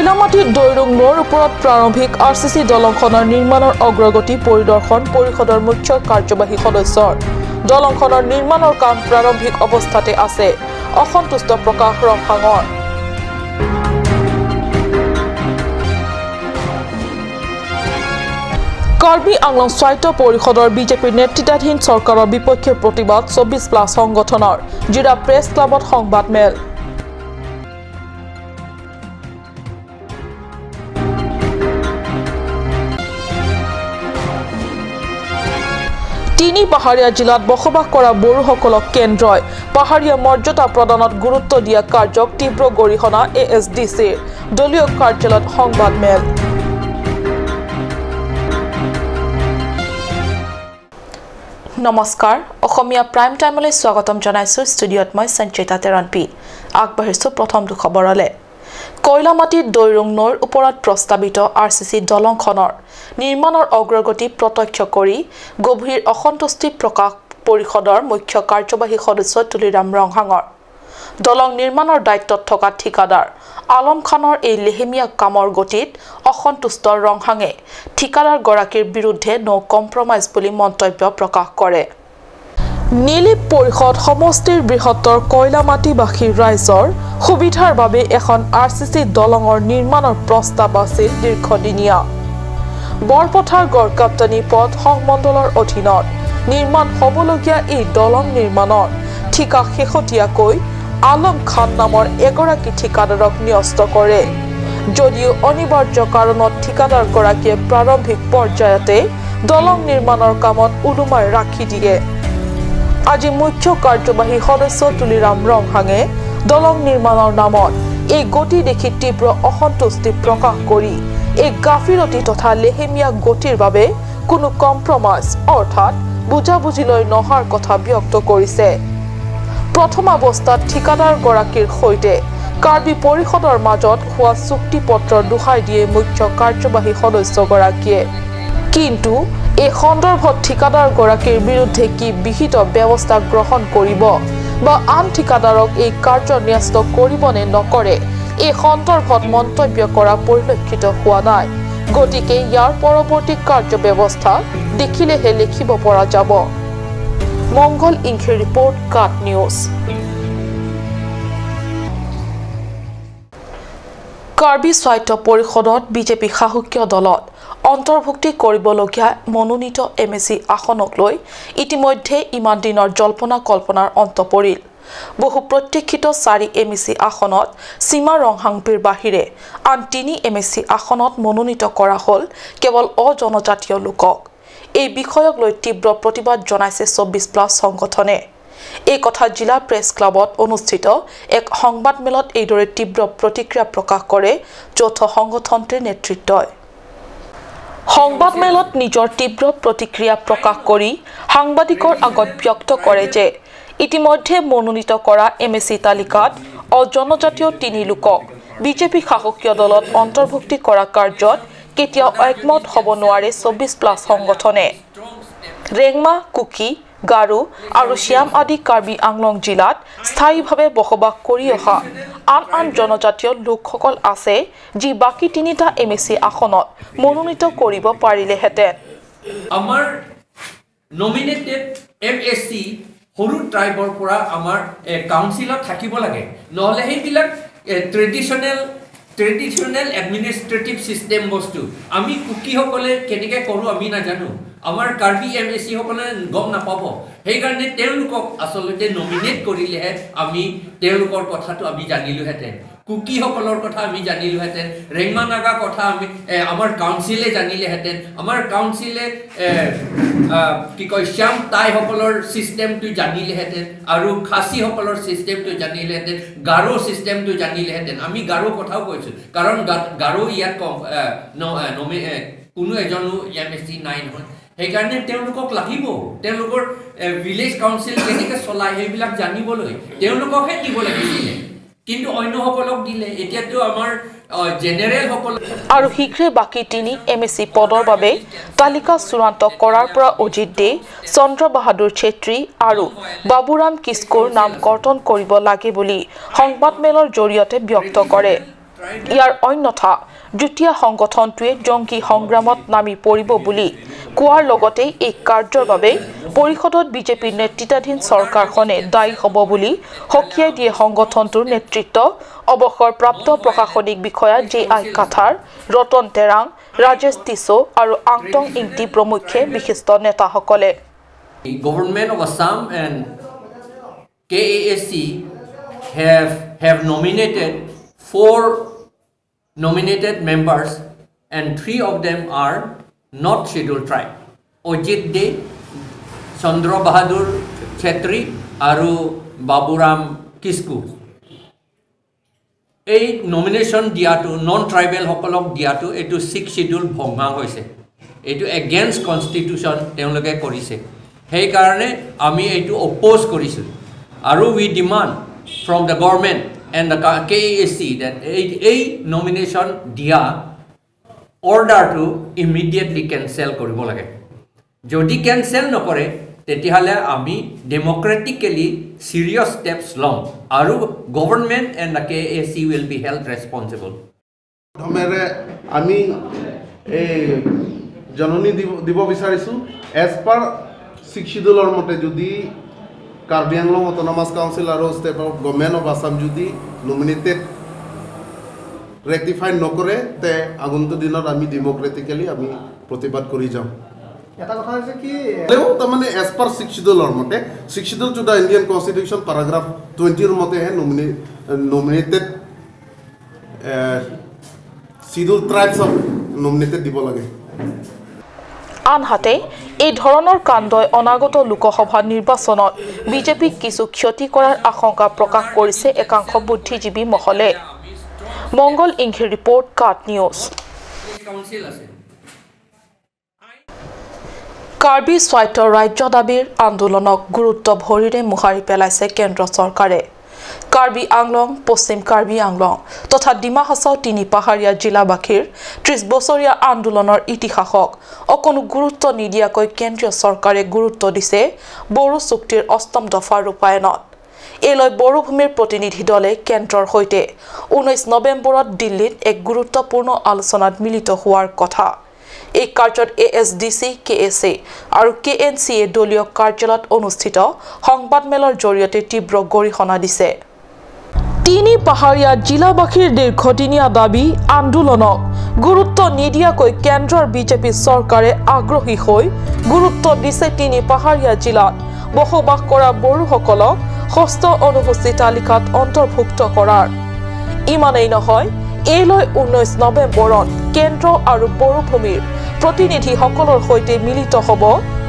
কয়লামাটিৰ দৈৰুং নৈৰ ওপৰত প্ৰাৰম্ভিক আৰ চি চি দলংখনৰ নিৰ্মাণৰ অগ্ৰগতি পৰিদৰ্শন পৰিষদৰ মুখ্য কাৰ্যবাহী সদস্যৰ। দলংখনৰ নিৰ্মাণৰ কাম প্ৰাৰম্ভিক অৱস্থাতে আছে, অসন্তুষ্ট প্ৰকাশ ৰংহাঙৰ। কাৰ্বি আংলং স্বায়ত্ত পৰিষদৰ বিজেপিৰ নেতৃত্বাধীন চৰকাৰৰ বিপক্ষে প্ৰতিবাদ 24+ সংগঠনৰ। জিলা প্ৰেছ ক্লাবত সংবাদমেল। তিনি পাহাৰীয়া জিলাত বসবাস কৰা বড়োসকলক কেন্দ্ৰই পাহাৰীয়া মৰ্যাদা প্ৰদানত গুৰুত্ব দিয়া কাৰ্যক তীব্ৰ গৰিহণা এ এছ ডি চিৰ। দলীয় কাৰ্যালয়ত সংবাদমেল। নমস্কাৰ, অসমীয়া প্ৰাইম টাইমলৈ স্বাগতম জনাইছোঁ। ষ্টুডিঅ'ত মই সঞ্চিতা তেৰণপি। আগবাঢ়িছোঁ প্ৰথমটো খবৰলৈ। কয়লামাটিৰ দৈৰুং নৈৰ ওপৰত প্ৰস্তাৱিত আৰ চি চি দলংখনৰ নিৰ্মাণৰ অগ্ৰগতি প্ৰত্যক্ষ কৰি গভীৰ অসন্তুষ্টি প্ৰকাশ পৰিষদৰ মুখ্য কাৰ্যবাহী সদস্য তুলিৰাম ৰংহাঙৰ। দলং নিৰ্মাণৰ দায়িত্বত থকা ঠিকাদাৰ আলম খানৰ এই লেহেমীয়া কামৰ গতিত অসন্তুষ্ট ৰংহাঙে ঠিকাদাৰগৰাকীৰ বিৰুদ্ধে ন' কম্প্ৰমাইজ বুলি মন্তব্য প্ৰকাশ কৰে। নীলিপ পৰিষদ সমষ্টিৰ বৃহত্তৰ কয়লামাটিবাসী ৰাইজৰ সুবিধাৰ বাবে এখন আৰ চি চি দলঙৰ নিৰ্মাণৰ প্ৰস্তাৱ আছিল দীৰ্ঘদিনীয়া। বৰপথাৰ গড়কাপ্তানী পথ সংমণ্ডলৰ অধীনত নিৰ্মাণ হ'বলগীয়া এই দলং নিৰ্মাণৰ ঠিকা শেহতীয়াকৈ আলম খান নামৰ এগৰাকী ঠিকাদাৰক ন্যস্ত কৰে যদিও অনিবাৰ্য কাৰণত ঠিকাদাৰগৰাকীয়ে প্ৰাৰম্ভিক পৰ্যায়তে দলং নিৰ্মাণৰ কামত ওলোমাই ৰাখি দিয়ে। আজি মুখ্য কাৰ্যবাহী সদস্য তুলিৰাম ৰংহাঙে দলং নিৰ্মাণৰ নামত এই গতি দেখি তীব্ৰ অসন্তুষ্টি প্ৰকাশ কৰি এই গাফিলতি তথা লেহেমীয়া গতিৰ বাবে কোনো কম্প্ৰমাইজ অৰ্থাৎ বুজাবুজিলৈ নহাৰ কথা ব্যক্ত কৰিছে। প্ৰথম অৱস্থাত ঠিকাদাৰগৰাকীৰ সৈতে কাৰ্বি পৰিষদৰ মাজত হোৱা চুক্তিপত্ৰ দোহাই দিয়ে মুখ্য কাৰ্যবাহী সদস্যগৰাকীয়ে। কিন্তু এই সন্দৰ্ভত ঠিকাদাৰগৰাকীৰ বিৰুদ্ধে কি বিহিত ব্যৱস্থা গ্ৰহণ কৰিব বা আন ঠিকাদাৰক এই কাৰ্য ন্যস্ত কৰিব নে নকৰে এই সন্দৰ্ভত মন্তব্য কৰা পৰিলক্ষিত হোৱা নাই। গতিকে ইয়াৰ পৰৱৰ্তী কাৰ্যব্যৱস্থা দেখিলেহে লিখিব পৰা যাব। মংগল ইংখে ৰিপৰ্ট, কাট নিউজ। কাৰ্বি স্বায়ত্ত পৰিষদত বিজেপি শাসকীয় দলত অন্তৰ্ভুক্তি কৰিবলগীয়া মনোনীত এম এ চি আসনক লৈ ইতিমধ্যে ইমান দিনৰ জল্পনা কল্পনাৰ অন্ত পৰিল। বহু প্ৰতীক্ষিত 4 এম এ চি আসনত সীমা ৰংহাংপিৰ বাহিৰে আন 3 এম এ চি আসনত মনোনীত কৰা হ'ল কেৱল অজনজাতীয় লোকক। এই বিষয়ক লৈ তীব্ৰ প্ৰতিবাদ জনাইছে 24+ সংগঠনে। এই কথা জিলা প্ৰেছ ক্লাবত অনুষ্ঠিত এক সংবাদমেলত এইদৰে তীব্ৰ প্ৰতিক্ৰিয়া প্ৰকাশ কৰে যৌথ সংগঠনটোৰ নেতৃত্বই। সংবাদমেলত নিজৰ তীব্ৰ প্ৰতিক্ৰিয়া প্ৰকাশ কৰি সাংবাদিকৰ আগত ব্যক্ত কৰে যে ইতিমধ্যে মনোনীত কৰা এম এ চি তালিকাত অজনজাতীয় 3 লোকক বিজেপি শাসকীয় দলত অন্তৰ্ভুক্তি কৰা কাৰ্যত কেতিয়াও একমত হ'ব নোৱাৰে 24+ সংগঠনে। ৰেংমা, কুকি, গাৰো আৰু শ্যাম আদি কাৰ্বি আংলং জিলাত স্থায়ীভাৱে বসবাস কৰি অহা আন আন জনজাতীয় লোকসকল আছে যি বাকী 3টা এম এ চি আসনত মনোনীত কৰিব পাৰিলেহেঁতেন। আমাৰ নমিনেটেড এম এ চি সৰু ট্ৰাইবৰ পৰা আমাৰ কাউন্সিলত থাকিব লাগে, নহ'লে সেইবিলাক ট্ৰেডিশ্যনেল এডমিনিষ্ট্ৰেটিভ ছিষ্টেম বস্তু আমি কুকিসকলে কেনেকৈ কৰোঁ আমি নাজানো, আমাৰ কাৰ্বি এম এ চিসকলে গম নাপাব। সেইকাৰণে তেওঁলোকক আচলতে নমিনেট কৰিলেহে আমি তেওঁলোকৰ কথাটো আমি জানিলোহেঁতেন, কুকিসকলৰ কথা আমি জানিলোহেঁতেন, ৰেংমা নাগা কথা আমি আমাৰ কাউন্সিলে জানিলেহেঁতেন, আমাৰ কাউন্সিলে কি কয় শ্যাম টাইসকলৰ ছিষ্টেমটো জানিলেহেঁতেন আৰু খাচীসকলৰ ছিষ্টেমটো জানিলেহেঁতেন, গাৰো ছিষ্টেমটো জানিলেহেঁতেন। আমি গাৰো কথাও কৈছোঁ কাৰণ গাৰো ইয়াত কম কোনো এজনো এম এ চি নাই নহয়, সেইকাৰণে তেওঁলোকক লাগিব, তেওঁলোকৰ ভিলেজ কাউন্সিল কেনেকৈ চলায় সেইবিলাক জানিবলৈ তেওঁলোককহে দিব লাগিছিলে, কিন্তু অন্যসকলক দিলে। এতিয়াতো আমাৰ জেনেৰেলসকল আৰু শীঘ্ৰে বাকী 3 এম এ চি পদৰ বাবে তালিকা চূড়ান্ত কৰাৰ পৰা অজিত দে, চন্দ্ৰ বাহাদুৰ চেত্ৰী আৰু বাবুৰাম কিস্কোৰ নাম কৰ্তন কৰিব লাগে বুলি সংবাদমেলৰ জৰিয়তে ব্যক্ত কৰে। ইয়াৰ অন্যথা যুটীয়া সংগঠনটোৱে জংগী সংগ্ৰামত নামি পৰিব বুলি কোৱাৰ লগতে এই কাৰ্যৰ বাবে পৰিষদত বিজেপিৰ নেতৃত্বাধীন চৰকাৰখনে দায়ী হ'ব বুলি সকীয়াই দিয়ে সংগঠনটোৰ নেতৃত্ব অৱসৰপ্ৰাপ্ত প্ৰশাসনিক বিষয়া জে আই কাথাৰ, ৰতন তেৰাং, ৰাজেশ টিছো আৰু আংটং ইংটি প্ৰমুখ্যে বিশিষ্ট নেতাসকলে। Government of Assam and KAAC have nominated 4 nominated members and 3 of them are not scheduled tribe. Ajit De, Chandra Bahadur Chetri আৰু Baburam Kisku. এই নমিনেশ্যন দিয়াটো নন ট্ৰাইবেলসকলক দিয়াটো এইটো 6 শিডিউল ভঙা হৈছে, এইটো এগেইনষ্ট কনষ্টিটিউশ্যন তেওঁলোকে কৰিছে। সেইকাৰণে আমি এইটো অপ'জ কৰিছোঁ আৰু we demand from the government and the KAAC that এই নমিনেশ্যন দিয়া অৰ্ডাৰটো ইমিডিয়েটলি কেনচেল কৰিব লাগে। যদি কেনচেল নকৰে তেতিয়াহ'লে আমি ডেম'ক্ৰেটিকেলি চিৰিয়াছ ষ্টেপছ ল'ম আৰু government and the KAAC will be held responsible. প্ৰথমেৰে আমি এই জননী দিব বিচাৰিছোঁ, এজ পাৰ 6 শিডিউলৰ মতে যদি কাৰ্বি আংলং অট'নমাছ কাউন্সিল আৰু state of government of Assam যদি নমিনেটেড ৰেক্টিফাই নকৰে তে আগন্তুক দিনত আমি ডেম'ক্ৰেটিকেলি আমি প্ৰতিবাদ কৰি যাম। এটা কথা হৈছে কি তাৰমানে এজ পাৰ 6 শিডিউলৰ মতে 6 schedule to the Indian constitution paragraph 20ৰ মতেহে নমিনেটেড শিডিউল ট্ৰাইবছক নমিনেটেড দিব লাগে। আনহাতে এই ধৰণৰ কাণ্ডই অনাগত লোকসভা নিৰ্বাচনত বিজেপিক কিছু ক্ষতি কৰাৰ আশংকা প্ৰকাশ কৰিছে একাংশ বুদ্ধিজীৱী মহলে। মংগল ইংহিৰ ৰিপৰ্ট, কাট নিউজ। কাৰ্বি স্বায়ত্ত ৰাজ্য দাবীৰ আন্দোলনক গুৰুত্ব ভৰিৰে মোহাৰি পেলাইছে কেন্দ্ৰ চৰকাৰে। কাৰ্বি আংলং, পশ্চিম কাৰ্বি আংলং তথা ডিমা হাছাও তিনি পাহাৰীয়া জিলাবাসীৰ 30 বছৰীয়া আন্দোলনৰ ইতিহাসক অকণো গুৰুত্ব নিদিয়াকৈ কেন্দ্ৰীয় চৰকাৰে গুৰুত্ব দিছে বড়ো চুক্তিৰ 8ম দফা ৰূপায়ণত। এই লৈ বড়োভূমিৰ প্ৰতিনিধি দলে কেন্দ্ৰৰ সৈতে 19 নৱেম্বৰত দিল্লীত এক গুৰুত্বপূৰ্ণ আলোচনাত মিলিত হোৱাৰ কথা। এই কাৰ্যত ASDC, KSA আৰু KNCA দলীয় কাৰ্যালয়ত অনুষ্ঠিত সংবাদমেলৰ জৰিয়তে তীব্ৰ গৰিহণা দিছে। তিনি পাহাৰীয়া জিলাবাসীৰ দীৰ্ঘদিনীয়া দাবী আন্দোলনক গুৰুত্ব নিদিয়াকৈ কেন্দ্ৰৰ বিজেপি চৰকাৰে আগ্ৰহী হৈ গুৰুত্ব দিছে তিনি পাহাৰীয়া জিলাত বসবাস কৰা বড়োসকলক ষষ্ঠ অনুসূচী তালিকাত অন্তৰ্ভুক্ত কৰাৰ। ইমানেই নহয়, এই লৈ 19 নৱেম্বৰত কেন্দ্ৰ আৰু বড়োভূমিৰ প্ৰতিনিধিসকলৰ সৈতে মিলিত হ'ব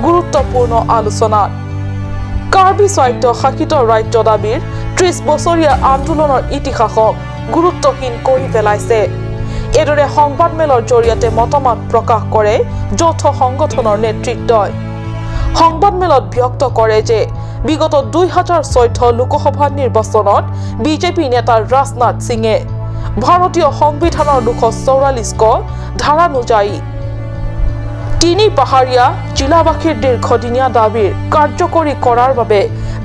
গুৰুত্বপূৰ্ণ আলোচনাত। কাৰ্বি স্বায়ত্ত শাসিত ৰাজ্য দাবীৰ 30 বছৰীয়া আন্দোলনৰ ইতিহাসক গুৰুত্বহীন কৰি পেলাইছে। এইদৰে সংবাদমেলৰ জৰিয়তে মতামত প্ৰকাশ কৰে যৌথ সংগঠনৰ নেতৃত্বই। সংবাদমেলত ব্যক্ত কৰে যে বিগত 2014 লোকসভা নিৰ্বাচনত বিজেপি নেতা ৰাজনাথ সিঙে ভাৰতীয় সংবিধানৰ 244 ধাৰানুযায়ী তিনি পাহাৰীয়া জিলাবাসীৰ দীৰ্ঘদিনীয়া দাবীৰ কাৰ্যকৰী কৰাৰ বাবে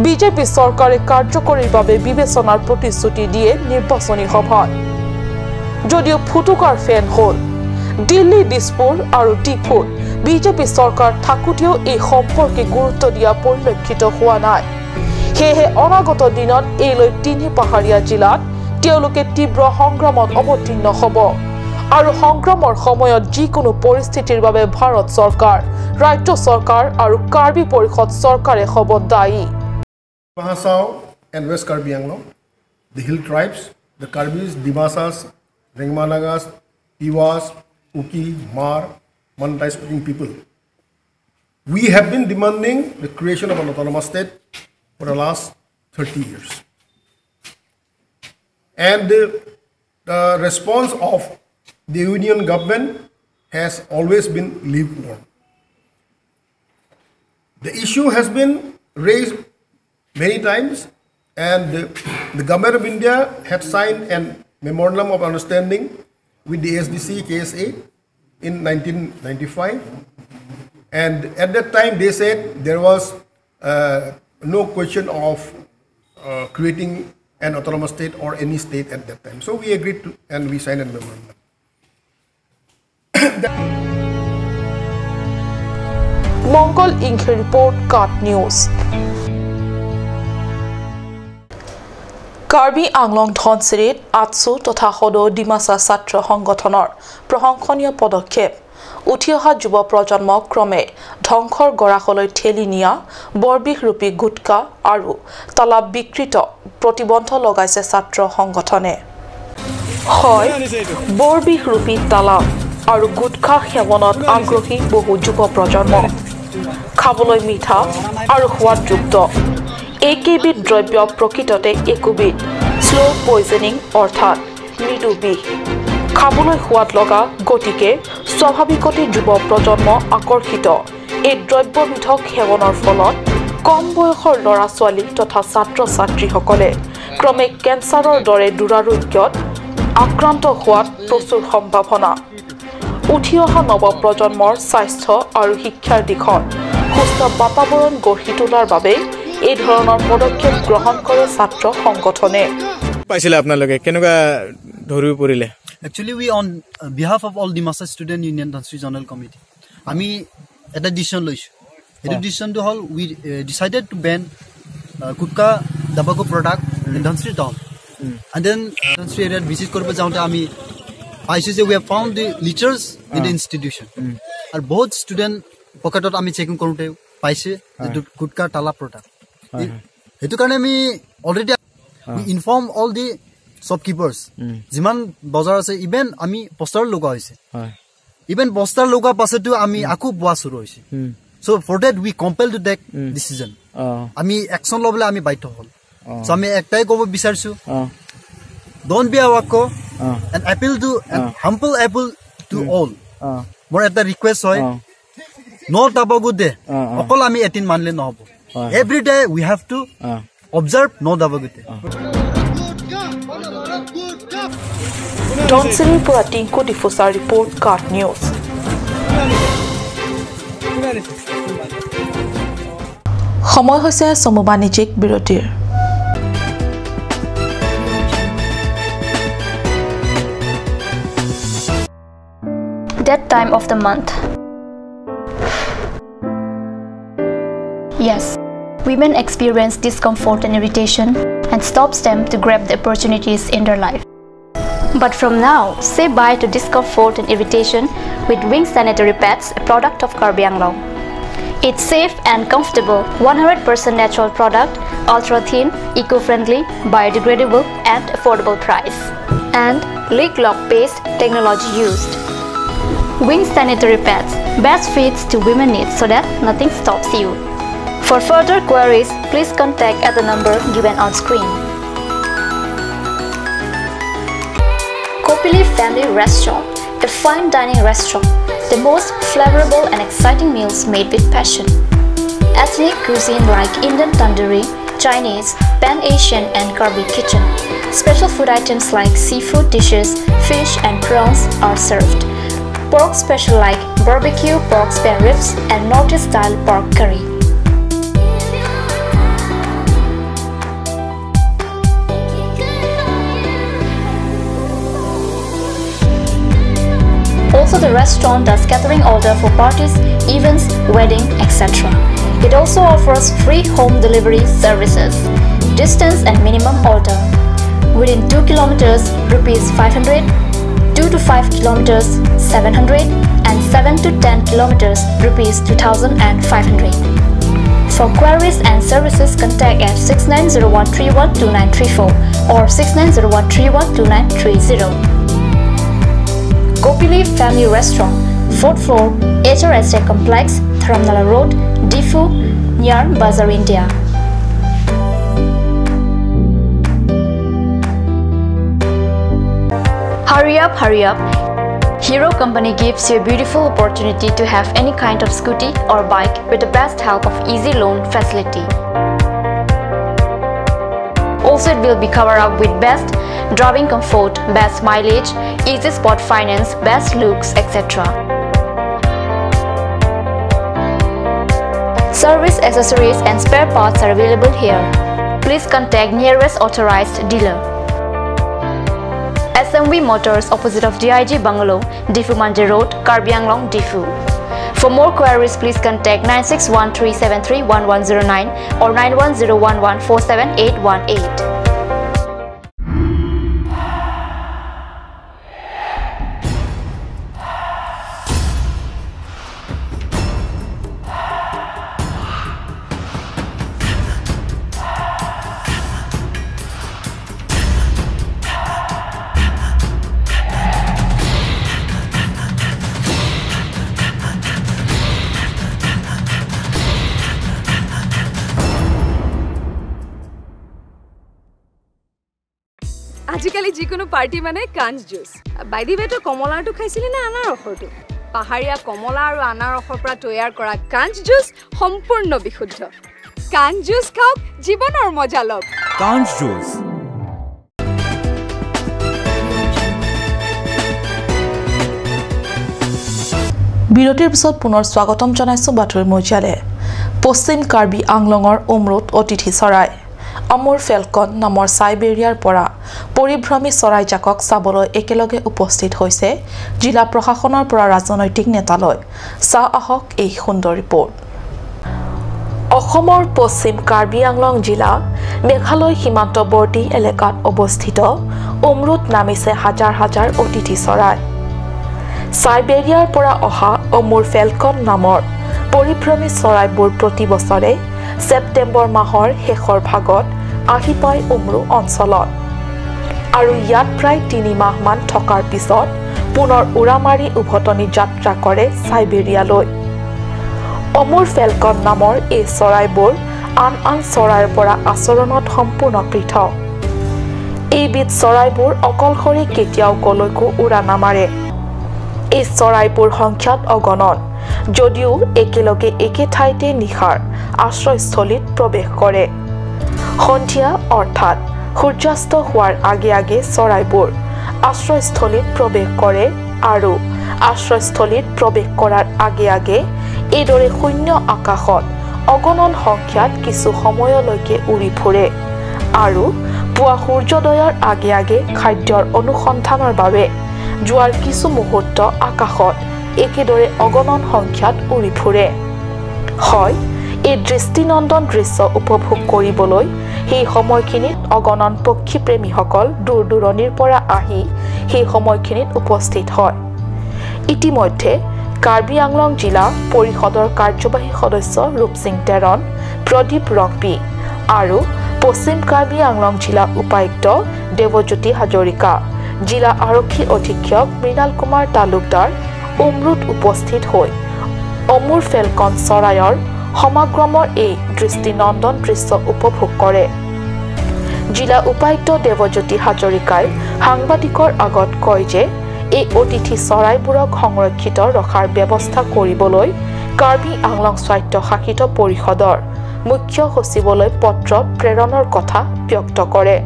বিজেপি চৰকাৰে কাৰ্যকৰীৰ বাবে বিবেচনাৰ প্ৰতিশ্ৰুতি দিয়ে নিৰ্বাচনী সভাত। যদিও ফুটুকাৰ ফেন হ'ল দিল্লী, দিছপুৰ আৰু ডিফুত বিজেপি চৰকাৰ থাকোঁতেও এই সম্পৰ্কে গুৰুত্ব দিয়া পৰিলক্ষিত হোৱা নাই। সেয়েহে অনাগত দিনত এই লৈ তিনি পাহাৰীয়া জিলাত তেওঁলোকে তীব্ৰ সংগ্ৰামত অৱতীৰ্ণ হ'ব আৰু সংগ্ৰামৰ সময়ত যিকোনো পৰিস্থিতিৰ বাবে ভাৰত চৰকাৰ, ৰাজ্য চৰকাৰ আৰু কাৰ্বি পৰিষদ চৰকাৰে হ'ব দায়ী। Hasao and West Karbi Anglong, the hill tribes, the Karbis, Dimasas, Rengma Nagas, Tiwas, Uki, Mar, Mantai speaking people. We have been demanding the creation of an autonomous state for the last 30 years. And the response of the union government has always been lukewarm. The issue has been raised many times, and the government of India had signed a memorandum of understanding with the SDC KSA in 1995. And at that time they said there was no question of creating an autonomous state or any state at that time. So we agreed to, and we signed a memorandum. Mangal Inghe report, Cut News. Karbi Anglong ধনশিৰিত আটছু তথা সদৌ ডিমাচা ছাত্ৰ সংগঠনৰ প্ৰশংসনীয় পদক্ষেপ। উঠি অহা যুৱ প্ৰজন্মক ক্ৰমে ধ্বংসৰ গৰাহলৈ ঠেলি নিয়া বৰবিষৰূপী গুটকা আৰু তালাপ বিকৃত প্ৰতিবন্ধ লগাইছে ছাত্ৰ সংগঠনে। হয়, বৰবিষৰূপী তালাপ আৰু গুটখা সেৱনত আগ্ৰহী বহু যুৱ প্ৰজন্ম। খাবলৈ মিঠা আৰু সোৱাদযুক্ত এইকেইবিধ দ্ৰব্য প্ৰকৃততে একোবিধ শ্ল' পয়জনিং অৰ্থাৎ মৃদু বিষ। খাবলৈ সোৱাদ লগা গতিকে স্বাভাৱিকতে যুৱ প্ৰজন্ম আকৰ্ষিত এই দ্ৰব্যবিধক সেৱনৰ ফলত কম বয়সৰ ল'ৰা ছোৱালী তথা ছাত্ৰ ছাত্ৰীসকলে ক্ৰমে কেঞ্চাৰৰ দৰে দুৰাৰোগ্যত আক্ৰান্ত হোৱাত প্ৰচুৰ সম্ভাৱনা। উঠি অহা নৱপ্ৰজন্মৰ স্বাস্থ্য আৰু শিক্ষাৰ দিশত সুস্থ বাতাবৰণ গঢ়ি তোলাৰ বাবে এই ধৰণৰ পদক্ষেপ গ্ৰহণ কৰে ছাত্ৰ সংগঠনে। পাইছিলে আপোনালোকে কেনেকুৱা ধৰি পৰিলে? Actually, we on behalf of all Dimasa Student Union Dhansiri Zonal Committee, আমি এটা ডিচিশ্যন লৈছোঁ। সেইটো ডিচিশ্যনটো হ'ল we decided to ban gutka tobacco product in Dhansiri town. And then Dhansiri এৰিয়াত ভিজিট কৰিব যাওঁতে আমি পাইছোঁ যে we have found the litters in the institution. আৰু বহুত ষ্টুডেণ্ট পকেটত আমি চেকিং কৰোঁতে পাইছে যিটো গুটকা তালা প্ৰডাক্ট। সেইটো কাৰণে আমি already we inform all the shopkeepers, যিমান বজাৰ আছে, ইভেন আমি পোষ্টাৰ লগোৱা হৈছে, ইভেন পোষ্টাৰ লগোৱাৰ পাছতো আমি আকৌ বোৱা চুৰু হৈছে। So for that we compel to take decision. আমি একশ্যন ল'বলৈ আমি বাধ্য হ'ল। চ' আমি একটাই ক'ব বিচাৰিছোঁ, don't be আৱাক and appeal to humble appeal to all. মোৰ এটা ৰিকুৱেষ্ট হয়, ন' টাবাকো ডে অকল আমি এদিন মানিলে নহ'ব, every day we have to observe no tobacco day. ধনশিৰিৰ পৰা টিংকু ডিফুচাৰ ৰিপৰ্ট, কাট নিউজ। সময় হৈছে চমু বাণিজ্যিক বিৰতিৰ। That time of the month. Yes, women experience discomfort and irritation and stops them to grab the opportunities in their life. But from now, say bye to discomfort and irritation with Wings Sanitary Pads, a product of Karbi Anglong. It's safe and comfortable, 100% natural product, ultra thin, eco-friendly, biodegradable and affordable price. And leak lock paste technology used. Wings Sanitary Pads, best fits to women needs so that nothing stops you. For further queries, please contact at the number given on screen. Kopili Family Restaurant, a fine dining restaurant, the most flavorable and exciting meals made with passion. Ethnic cuisine like Indian tandoori, Chinese, Pan-Asian and Karbi kitchen. Special food items like seafood dishes, fish and prawns are served. Pork special like barbecue pork spare ribs and Northeast style pork curry. Also, the restaurant does catering order for parties, events, wedding, etc. It also offers free home delivery services. Distance and minimum order. Within 2 kilometers, rupees 500, 2 to 5 kilometers, 700, and 7 to 10 kilometers, rupees 2,500. For queries and services, contact at 6901312934 or 6901312930. Kopili Family Restaurant, 4th floor, HRSA Complex, Dharamnala Road, Difu, near Bazaar India. Hurry up, hurry up. Hero Company gives you a beautiful opportunity to have any kind of scooty or bike with the best help of easy loan facility. Also, it will be covered up with best driving comfort, best mileage, easy spot finance, best looks, etc. Service accessories and spare parts are available here. please contact nearest authorized dealer. SMV Motors, opposite of DIG Bungalow, Diphu Mandir Road, Karbi Anglong, Diphu. For more queries, please contact 9613731109 or 9101147818. আজিকালি যিকোনো party মানে কাঞ্চ juice. By the ৱে, তই কমলাৰটো খাইছিলি নে আনাৰসৰটো? পাহাৰীয়া কমলা আৰু আনাৰসৰ পৰা তৈয়াৰ কৰা কাঞ্চ জুচ সম্পূৰ্ণ বিশুদ্ধ। কাঞ্চ জুচ খাওক, জীৱনৰ মজা লওক। কাঞ্চ জুচ। বিৰতিৰ পিছত পুনৰ স্বাগতম জনাইছো বাতৰি মজিয়ালে। পশ্চিম কাৰ্বি আংলঙৰ উমৰুত অতিথি চৰাই অমুৰ ফেলকন নামৰ চাইবেৰিয়াৰ পৰা পৰিভ্ৰমী চৰাইজাকক চাবলৈ একেলগে উপস্থিত হৈছে জিলা প্ৰশাসনৰ পৰা ৰাজনৈতিক নেতালৈ। চাওঁ আহক এই সুন্দৰ ৰিপৰ্ট। অসমৰ পশ্চিম কাৰ্বি আংলং জিলা মেঘালয় সীমান্তৱৰ্তী এলেকাত অৱস্থিত উমৰুত নামিছে হাজাৰ হাজাৰ অতিথি চৰাই। চাইবেৰিয়াৰ পৰা অহা অমুৰ ফেলকন নামৰ পৰিভ্ৰমী চৰাইবোৰ প্ৰতি বছৰে ছেপ্টেম্বৰ মাহৰ শেষৰ ভাগত আহি পায় উমৰু অঞ্চলত আৰু ইয়াত প্ৰায় 3 মাহমান থকাৰ পিছত পুনৰ উৰা মাৰি উভতনি যাত্ৰা কৰে চাইবেৰিয়ালৈ। অমুৰ ফেলকন নামৰ এই চৰাইবোৰ আন আন চৰাইৰ পৰা আচৰণত সম্পূৰ্ণ পৃথক। এইবিধ চৰাইবোৰ অকলশৰে কেতিয়াও কলৈকো উৰা নামাৰে। এই চৰাইবোৰ সংখ্যাত অগণন যদিও একেলগে একে ঠাইতে নিশাৰ আশ্ৰয়স্থলীত প্ৰৱেশ কৰে। সন্ধিয়া অৰ্থাৎ সূৰ্যাস্ত হোৱাৰ আগে আগে চৰাইবোৰ আশ্ৰয়স্থলীত প্ৰৱেশ কৰে আৰু আশ্ৰয়স্থলীত প্ৰৱেশ কৰাৰ আগে আগে এইদৰে শূন্য আকাশত অগণন সংখ্যাত কিছু সময়লৈকে উৰি ফুৰে আৰু পুৱা সূৰ্যোদয়ৰ আগে আগে খাদ্যৰ অনুসন্ধানৰ বাবে যোৱাৰ কিছু মুহূৰ্ত আকাশত একেদৰে অগণন সংখ্যাত উৰি ফুৰে। হয়, এই দৃষ্টিনন্দন দৃশ্য উপভোগ কৰিবলৈ সেই সময়খিনিত অগণন পক্ষীপ্ৰেমীসকল দূৰ দূৰণিৰ পৰা আহি সেই সময়খিনিত উপস্থিত হয়। ইতিমধ্যে কাৰ্বি আংলং জিলা পৰিষদৰ কাৰ্যবাহী সদস্য ৰূপসিং টেৰণ, প্ৰদীপ ৰংপি আৰু পশ্চিম কাৰ্বি আংলং জিলা উপায়ুক্ত দেৱজ্যোতি হাজৰিকা, জিলা আৰক্ষী অধীক্ষক মৃণাল কুমাৰ তালুকদাৰ উমৰুত উপস্থিত হৈ অমুৰ ফেলকন চৰাইৰ সমাগমৰ এই দৃষ্টিনন্দন দৃশ্য উপভোগ কৰে। জিলা উপায়ুক্ত দেৱজ্যোতি হাজৰিকাই সাংবাদিকৰ আগত কয় যে এই অতিথি চৰাইবোৰক সংৰক্ষিত ৰখাৰ ব্যৱস্থা কৰিবলৈ কাৰ্বি আংলং স্বায়ত্তশাসিত পৰিষদৰ মুখ্য সচিবলৈ পত্ৰ প্ৰেৰণৰ কথা ব্যক্ত কৰে।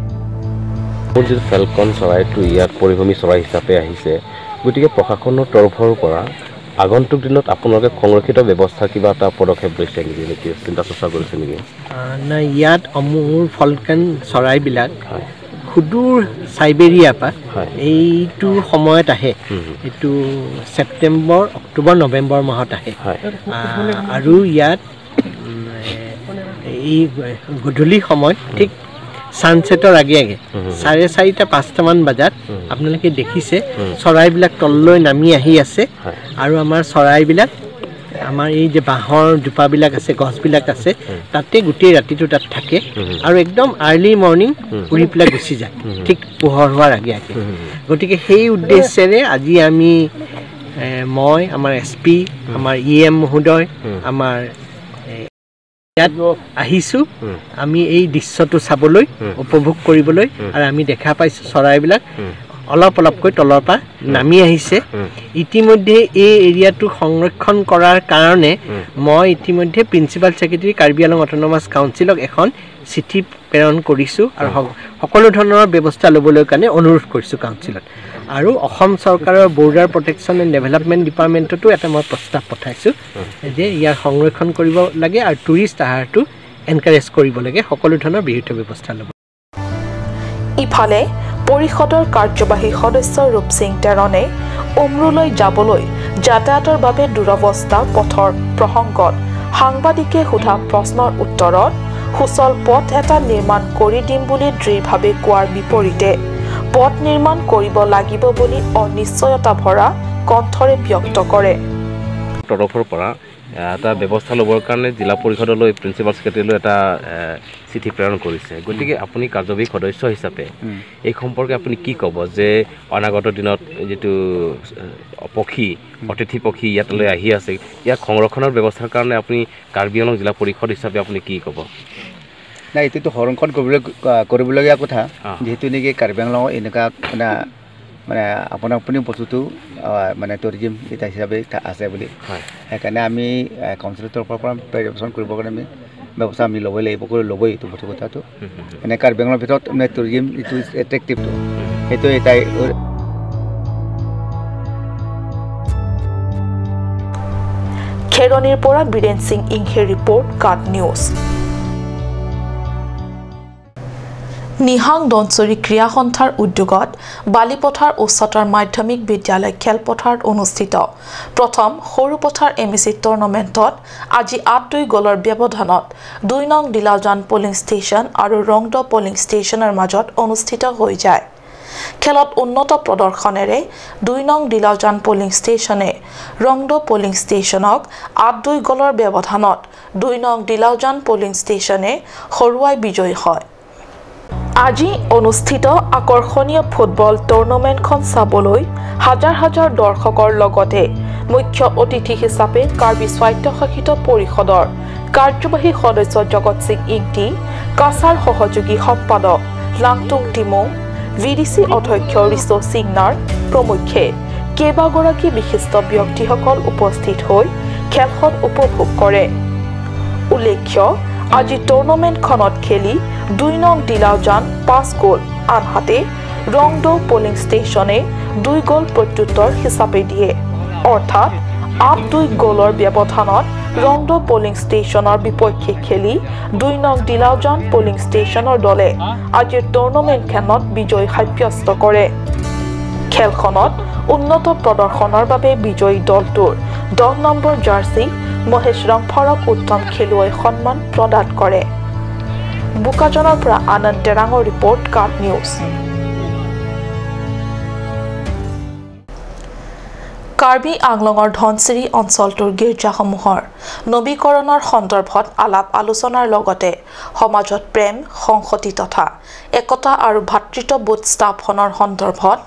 যিটো ফেলকন চৰাইটো ইয়াত পৰিভ্ৰমী চৰাই হিচাপে আহিছে, গতিকে প্ৰশাসনৰ তৰফৰ পৰা আগন্তুক দিনত আপোনালোকে সংৰক্ষিত ব্যৱস্থা কিবা এটা পদক্ষেপ লৈছে নেকি, নেকি চিন্তা চৰ্চা কৰিছে নেকি? নাই, ইয়াত অমুৰ ফলকন চৰাইবিলাক সুদূৰ চাইবেৰিয়াৰ পৰা এইটো সময়ত আহে। এইটো ছেপ্টেম্বৰ, অক্টোবৰ, নৱেম্বৰ মাহত আহে আৰু ইয়াত এই গধূলি সময়ত ঠিক ছানছেটৰ আগে আগে 4:30 5টামান বজাত আপোনালোকে দেখিছে চৰাইবিলাক তললৈ নামি আহি আছে। আৰু আমাৰ চৰাইবিলাক আমাৰ এই যে বাঁহৰ জোপাবিলাক আছে, গছবিলাক আছে, তাতে গোটেই ৰাতিটো তাত থাকে আৰু একদম আৰ্লি মৰ্ণিং উৰি পেলাই গুচি যায় ঠিক পোহৰ হোৱাৰ আগে আগে। গতিকে সেই উদ্দেশ্যেৰে আজি আমি মই, আমাৰ এছ পি, আমাৰ ই এম মহোদয়, আমাৰ ইয়াত আহিছোঁ আমি এই দৃশ্যটো চাবলৈ, উপভোগ কৰিবলৈ। আৰু আমি দেখা পাইছোঁ চৰাইবিলাক অলপ অলপকৈ তলৰ পৰা নামি আহিছে। ইতিমধ্যে এই এৰিয়াটো সংৰক্ষণ কৰাৰ কাৰণে মই ইতিমধ্যে principal secretary Karbi Anglong autonomous কাউন্সিলক এখন চিঠি প্ৰেৰণ কৰিছোঁ আৰু সকলো ধৰণৰ ব্যৱস্থা ল'বলৈ কাৰণে অনুৰোধ কৰিছোঁ কাউন্সিলত। আৰু অসম চৰকাৰৰ বৰ্ডাৰ প্ৰটেকশ্যন এণ্ড ডেভেলপমেণ্ট ডিপাৰ্টমেণ্টতো এটা মই প্ৰস্তাৱ পঠাইছোঁ যে ইয়াৰ সংৰক্ষণ কৰিব লাগে আৰু টুৰিষ্ট আহাৰটো এনকাৰেজ কৰিব লাগে, সকলো ধৰণৰ বিহিত ব্যৱস্থা ল'ব। ইফালে পৰিষদৰ কাৰ্যবাহী সদস্য ৰূপ সিং টেৰণে উমৰুলৈ যাবলৈ যাতায়াতৰ বাবে দুৰৱস্থা পথৰ প্ৰসংগত সাংবাদিকে সোধা প্ৰশ্নৰ উত্তৰত সুচল পথ এটা নিৰ্মাণ কৰি দিম বুলি দৃঢ়ভাৱে কোৱাৰ বিপৰীতে পথ নিৰ্মাণ কৰিব লাগিব বুলি অনিশ্চয়তা ভৰা কণ্ঠৰে ব্যক্ত কৰে। তৰফৰ পৰা এটা ব্যৱস্থা ল'বৰ কাৰণে জিলা পৰিষদলৈ প্ৰিন্সিপাল ছেক্ৰেটাৰীলৈ এটা চিঠি প্ৰেৰণ কৰিছে। গতিকে আপুনি কাৰ্যবাহী সদস্য হিচাপে এই সম্পৰ্কে আপুনি কি ক'ব যে অনাগত দিনত যিটো পক্ষী অতিথি পক্ষী ইয়ালৈ আহি আছে, ইয়াক সংৰক্ষণৰ ব্যৱস্থাৰ কাৰণে আপুনি কাৰ্বি আংলং জিলা পৰিষদ হিচাপে আপুনি কি ক'ব? নাই, এইটোতো সংৰক্ষণ কৰিবলগীয়া কথা, যিহেতু নেকি কাৰ্বি আংলঙৰ এনেকুৱা মানে আপোনাৰ আপুনি বস্তুটো মানে টুৰিজিম এটা হিচাপে আছে বুলি, সেইকাৰণে আমি কাউন্সিলৰ তৰফৰ পৰা পৰিদৰ্শন কৰিবৰ কাৰণে আমি ব্যৱস্থা আমি ল'বই লাগিব, কৰি ল'বই এইটো বস্তু কথাটো। এনে কাৰ্বি আংলঙৰ ভিতৰত মানে টুৰিজিম এইটো এট্ৰেক্টিভটো সেইটো এটাই। খেৰণিৰ পৰা বীৰেন সিং ইংহেৰ ৰিপৰ্ট, কাট নিউজ। নিহাং দনচৰি ক্ৰীড়া সন্থাৰ উদ্যোগত বালিপথাৰ উচ্চতৰ মাধ্যমিক বিদ্যালয় খেলপথাৰত অনুষ্ঠিত প্ৰথম সৰুপথাৰ এম এ চি টুৰ্ণামেণ্টত আজি 8-2 গ'লৰ ব্যৱধানত 2 নং দিলাজান পলিং ষ্টেচন আৰু ৰংদ পলিং ষ্টেচনৰ মাজত অনুষ্ঠিত হৈ যায়। খেলত উন্নত প্ৰদৰ্শনেৰে 2 নং দিলাজান পলিং ষ্টেচনে ৰংদ পলিং ষ্টেচনক 8-2 গ'লৰ ব্যৱধানত 2 নং দিলাজান পলিং ষ্টেচনে হৰুৱাই বিজয়ী হয়। আজি অনুষ্ঠিত আকৰ্ষণীয় ফুটবল টুৰ্ণামেণ্টখন চাবলৈ হাজাৰ হাজাৰ দৰ্শকৰ লগতে মুখ্য অতিথি হিচাপে কাৰ্বি স্বায়ত্তশাসিত পৰিষদৰ কাৰ্যবাহী সদস্য জগত সিং ইংটি, কাছাৰ সহযোগী সম্পাদক লাংটুং টিমৌ, ভি ডি চি অধ্যক্ষ ৰিছ সিংনাৰ প্ৰমুখ্যে কেইবাগৰাকী বিশিষ্ট ব্যক্তিসকল উপস্থিত হৈ খেলখন উপভোগ কৰে। উল্লেখ্য আজি টুৰ্ণামেণ্টখনত খেলি 2 নং দিলাজান 5 গ'ল, আনহাতে ৰংদৌ পলিং ষ্টেচনে 2 গ'ল প্ৰত্যুত্তৰ হিচাপে দিয়ে। অৰ্থাৎ 8-2 গ'লৰ ব্যৱধানত ৰংদৌ পলিং ষ্টেচনৰ বিপক্ষে খেলি 2 নং দিলাজান পলিং ষ্টেচনৰ দলে আজিৰ টুৰ্ণামেণ্টখনত বিজয় সাব্যস্ত কৰে। খেলখনত উন্নত প্ৰদৰ্শনৰ বাবে বিজয়ী দলটোৰ 10 নম্বৰ জাৰ্চি মহেশ ৰংফাৰক উত্তম খেলুৱৈ সন্মান প্ৰদান কৰে। বোকাজানৰ পৰা আনন্দ টেৰাঙৰ ৰিপৰ্ট, কাট নিউজ। কাৰ্বি আংলঙৰ ধনশিৰি অঞ্চলটোৰ গীৰ্জাসমূহৰ নৱীকৰণৰ সন্দৰ্ভত আলাপ আলোচনাৰ লগতে সমাজত প্ৰেম, সংহতি তথা একতা আৰু ভাতৃত্ববোধ স্থাপনৰ সন্দৰ্ভত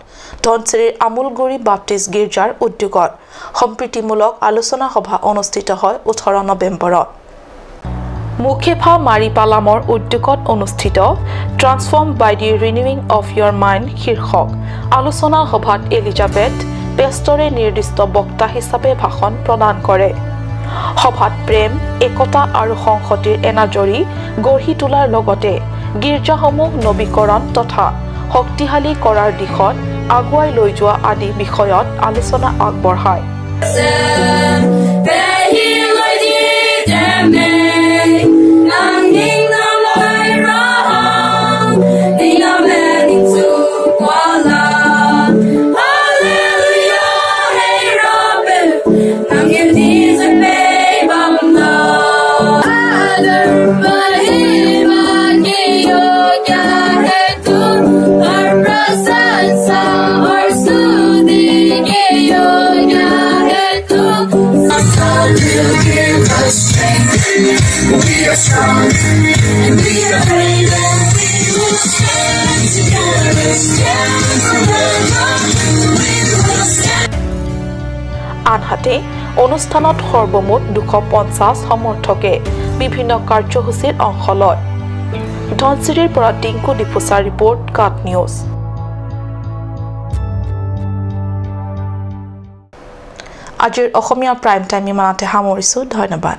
ধনশিৰিৰ আমোলগুৰি বাপ্টিষ্ট গীৰ্জাৰ উদ্যোগত সম্প্ৰীতিমূলক আলোচনা সভা অনুষ্ঠিত হয় 18 নৱেম্বৰত। মুখেফা মাৰিপালামৰ উদ্যোগত অনুষ্ঠিত transform by the renewing of your mind শীৰ্ষক আলোচনা সভাত এলিজাবেথ পেষ্টৰে নিৰ্দিষ্ট বক্তা হিচাপে ভাষণ প্ৰদান কৰে। সভাত প্ৰেম, একতা আৰু সংহতিৰ এনাজৰী গঢ়ি তোলাৰ লগতে গীৰ্জাসমূহ নৱীকৰণ তথা শক্তিশালী কৰাৰ দিশত আগুৱাই লৈ যোৱা আদি বিষয়ত আলোচনা আগবঢ়ায়। We are strong and we are brave and we will stand together, stand forever. We will stand. আনহাতে অনুষ্ঠানত সৰ্বমুঠ 250 সমৰ্থকে বিভিন্ন কাৰ্যসূচীৰ অংশ লয়। ধনশিৰিৰ পৰা টিংকু ডিফুচাৰ ৰিপৰ্ট, কাট নিউজ। আজিৰ অসমীয়া প্ৰাইম টাইম ইমানতে সামৰিছোঁ। ধন্যবাদ।